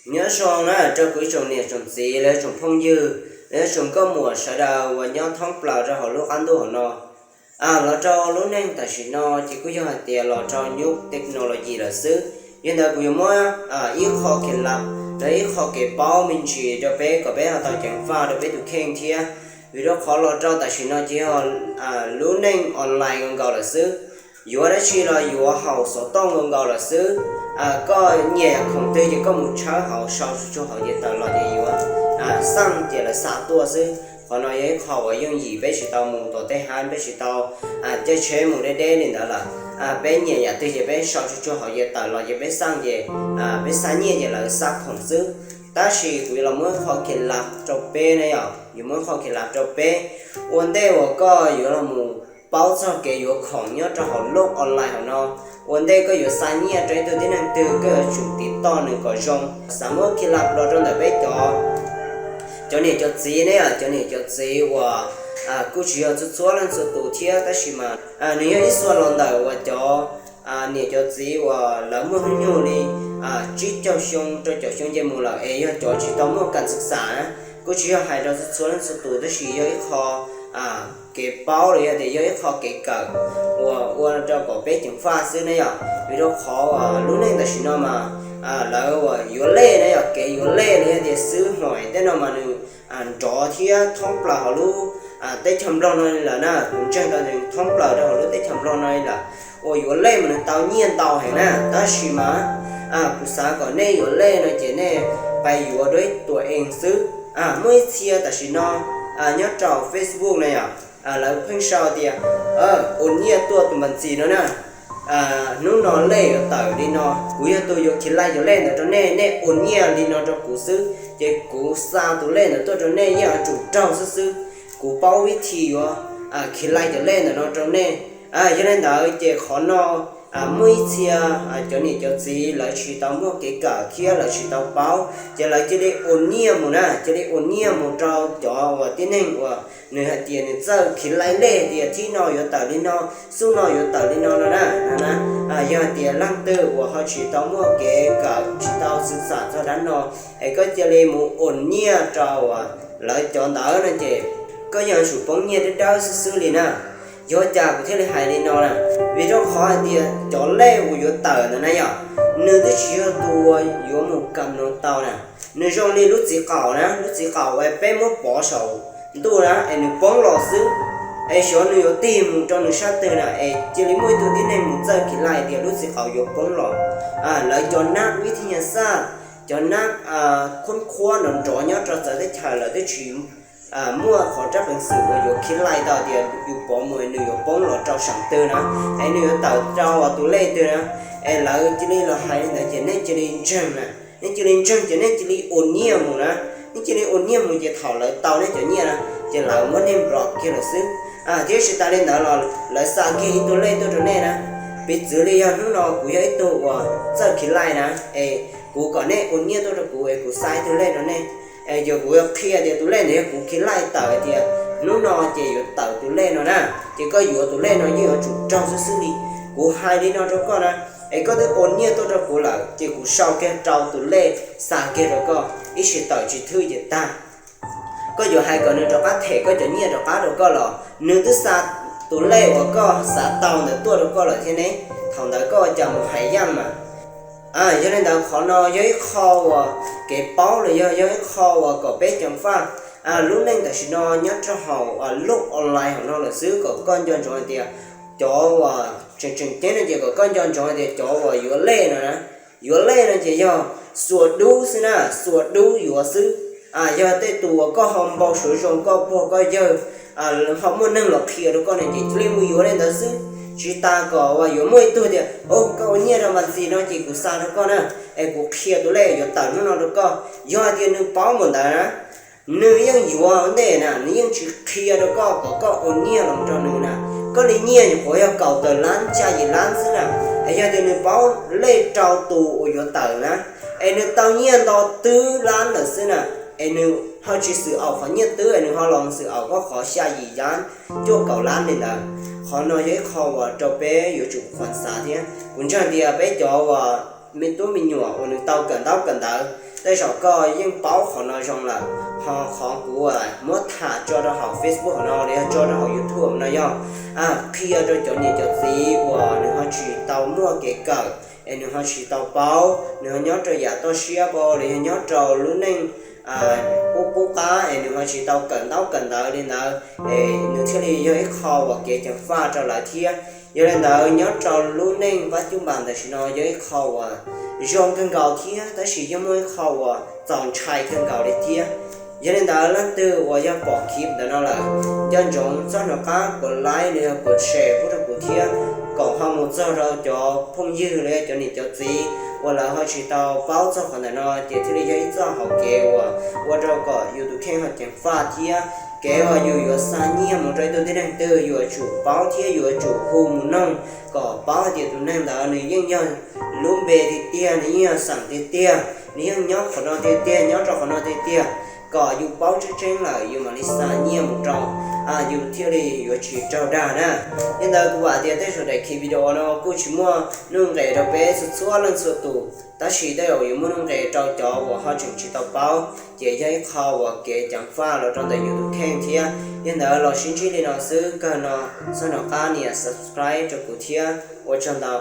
Nyob zoo na rau kuv ib tsoom niam tsoom txiv los yog tsoom phooj ywg los yog tsoom nkauj muam sawv daws uas nyob thoob plaws rau hauv lub qab ntuj hauv no. Los rau lub neej tam sim no ces kuj yog hais tias los rau nyuj technology lawm xwb. Yog ntawd kuv yuav muab ib qho kev lab los ib qho kev paub me ntsis rau peb kom peb ho tau ceev faj rau peb tus kheej thiab. Vim rau qhov los rau tam sim no ces yog lub neej online nkaus nkaus lawm xwb. Yuav dab tsi los yuav haum xov tooj nkaus nkaus lawm xwb. Koj nyiam yam khoom twg ces koj mus tshawb hauv, sau tsuag tsuag hauv ces tawm los ces yuav xaj ces lawv xa tuaj xwb. Qhov no yog ib qho uas yooj yim, peb tsis tau mus tom tej hab, peb tsis tau caij tsheb mus deb deb li ntawd lawm. Peb nyiam yam twg ces peb sau tsuag tsuag hauv ces tawm los ces peb xaj ces peb xa nyiaj ces lawv xa khoom xwb. Tab sis kuv yuav los muab qho kev lab rau peb na yom, yuav muab qho kev lab rau peb. Ua ntej uas koj yuav los mus paub txog kev yuav khoom nyob rau hauv lub online hauv no, ua ntej koj yuav xa nyiaj rau ib tug tib neeg twg koj yuav tsum tiv toj nws kom zoo. Xav muab kev lab los rau ntawm peb cov, cov niam cov txiv ne yom, cov niam cov txiv uas kuj tsis yog txhua txhua leej txhua tus thiab tab sis mas nws yog ib xuab los ntawm uas cov niam cov txiv uas lawv muaj hnub nyoog li tsib caug xyoo rau caum xyoo nce mus lawm es yog cov tsis tau muaj kam xwm xam na. Kuj tsis yog hais rau txhua txhua leej txhua tus tab sis yog ib qho kev paub los yog tias yog ib qho kev kawm uas ua rau kom peb ceev faj xwb na yom. Vim rau qhov lub neej tam sim no mas lawv uas yuav lej na yom, kev yuav lej los yog tias xwb hmoov tej no mas nws nrov thiab thoob plaws hauv lub teb chaws Nplog no li lawm na. Kuv ntseeg tau nws thoob plaws rau hauv lub teb chaws Nplog no li lawm uas yuav lej mas nws tau nyiaj ntau heev na. Tab sis mas kuv xav kom nej yuav lej no ces nej pais yuav dua ib tuam ees xwb. Muaj ib txhia tam sim no nyob rau Facebook na yom, lawv pheej sau tias ua nyiaj tuaj tus npas ntxis no na. Hnub no lej yuav tawm li no, kuv yog tus yuav khiv laij cov lej ntawd rau nej, nej ua nyiaj li no rau kuv xwb ces kuv xa tus lej ntawd tuaj rau nej yeej yuav tsum raug xwb xwb. Kuv paub vib thi yuav khiv laij cov lej ntawm no rau nej. Yog li ntawd ces qhov no muaj ib txhia cov niam cov txiv lawv tsis tau muaj kev kawm thiab lawv tsis tau paub ces lawv cia li ua nyiaj mus na, cia li ua nyiaj mus rau cov uas tib neeg uas nws hais tias nws txawj khiv laij lej tias thib no yuav tawm li no, xub no yuav tawm li no no na. Yog hais tias leej twg uas ho tsis tau muaj kev kawm tsis tau xwm xam txog dab no es koj cia li mus ua nyiaj rau lawv cov ntawd no ces koj yeej yuav tsum poob nyiaj dawb dawb xwb xwb li na. Yog cas kuv thiaj li hais li no na? Vim rau qhov hais tias cov lej uas yuav tawm ntawd na yom, nws twb tsis yog tus uas yuav mus kam no tau na. Nws zoo li lub txiv qaum na, lub txiv qaum uas peb muab pov saum ntuj na es nws poob los xwb, es xyov nws yuav tig mus rau nws sab twg na es cia li muaj ib tug tib neeg mus txawj khiv laij tias lub txiv qaum yuav poob los. Lawv cov nab vib thi nyas xaj, cov nab khuab khuab nrov nrov nyob rau txawv teb chaws lawv twb tsis muaj qhov rab peev xwm uas yuav khiv laij tau tias yus pov mus nws yuav poob los rau saum twg na, es nws yuav tawm rau tus lej twg na. Es lawv cia li los hais li ntawd ces nej cia li ntseeg na, nej cia li ntseeg ces nej cia li ua nyiaj mus na. Nej cia li ua nyiaj mus ces thaum lawv tau nej cov nyiaj na ces lawv muab nej block kiag lawm xwb. Thiab tsis tas li ntawd los lawv xa kiag ib tug lej tuaj rau nej na. Piv txwv li yog hnub no kuv yog ib tug uas txawj khiv laij na, es kuv kom nej ua nyiaj tuaj rau kuv es kuv xa ib tug lej rau nej, es kuv yuav qhia tias tus lej ntawd yog kuv khiv laij tawm hais tias hnub no ces yuav tawm tus lej no na, ces koj yuav tus lej no yeej yuav tsum raug xwb xwb li. Kuv hais li no rau koj na, es koj twb ua nyiaj tuaj rau kuv lawm ces kuv sau kiag rau tus lej xa kiag rau koj, ib sim tawm tsis thwj ces tag. Koj yuav hais kom nws rov qab them koj cov nyiaj rov qab rau koj los nws twb xa tus lej uas koj xav tau ntawd tuaj rau koj lawm thiab ne. Thaum ntawd koj ua cas mus hais yeej mas. Yog li ntawd qhov no yog ib qho uas kev paub los yog yog ib qho uas kom peb ceev faj. Lub neej tam sim no nyob rau hauv lub online hauv no lawm xwb kom koj nco ntsoov hais tias cov uas tseem tseem ceeb no ces kom koj nco ntsoov hais tias cov uas yuav lej no na, yuav lej no ces yog xuas dub xwb na, xuas dub yuav xwb. Yog tej tus uas koj ho npau suav zoo koj pog koj yawg ho muaj neeg los qhia rau koj no ces cia li mus yuav li ntawd xwb. Tsis tas kom uas yuav muaj ib tug tias, o, koj ua nyiaj rau npas ntxis no ces kuv xa rau koj na, es kuv qhia tus lej yuav tawm hnub no rau koj. Yog hais tias nws paub mus ntawd na, nws yeej yuav ua ntej na, nws yeej tsis qhia rau koj kom koj ua nyiaj los rau nws na. Koj li nyiaj nyuam qhuav yog kaum tawm lab xya yim lab xwb na, es yog tias nws paub lej rau tus uas yuav tawm na, es nws tau nyiaj nto twb lab lawm xwb na, es nws ho tsis xwm aum qhov nyiaj twb es nws ho los xwm aum koj qhov xya yim lab cuaj kaum lab li ntawd. Qhov no yog ib qho uas rau peb yuav tsum khuam xav thiab. Kuv ntseeg tias peb cov uas me tub me nyuam uas nws tau kawm ntaub kawm ntawv Tej zaum koj yeej paub qhov no zoo lawm, ho qhov kuv muab tham tso rau hauv Facebook hauv no los yog tso rau hauv YouTube no yog qhia rau cov niam cov txiv uas nws ho tsis tau muaj kev kawm, es nws ho tsis tau paub, nws ho nyob rau yam toj siab pab los yog nyob rau lub neej qub qub qab es nws ho tsis tau kawm ntaub kawm ntawv li ntawd, es nws thiaj li yog ib qho uas kev ceev faj rau lawv thiab. Yog li ntawd nyob rau lub neej pab cub npas tam sim no yog ib qho uas zoo kawg nkaus thiab, tab sis yeej muaj ib qho uas txaus ntshai kawg nkaus li thiab. Yog li ntawd leej twg uas yog pom clip ntawm no lawm, nco ntsoov txhob hnov qab kuv like los yog kuv share pub rau kuv thiab, kom ho mus txog rau cov phooj ywg los yog cov niam cov txiv uas lawv ho tsis tau paub txog qhov ntawm no, ces thiaj li yog ib txoj hauv kev uas ua rau kom yus tus kheej ho ceev faj thiab. Kev uas yus yuav xa nyiaj mus rau ib tug tib neeg twg, yuav tsum paub thiab yuav tsum hu mus noog kom paub hais tias tus neeg ntawd nws yeej yog lub npe tiag tiag, nws yeej yog xeem tiag tiag, nws yeej nyob qhov no tiag tiag, nyob rau qhov no tiag tiag, kom yus paub tseeb tseeb lawm yus mam li xa nyiaj mus rau, yus thiaj li yuav tsis raug dag na. Li ntawd kuv vam tias tej zaum daim clip video no kuj tsis muaj nuj nqes rau peb txhua txhua leej txhua tus, tab sis tej zaum yuav muaj nuj nqes rau cov uas ho tseem tsis tau paub, ces yog ib qho uas kev ceev faj los rau ntawm yus tus kheej thiab. Yog li ntawd los sib ntsib li no xwb, kawg no txhob hnov qab nias subscribe rau kuv thiab, ua tsaug ntau.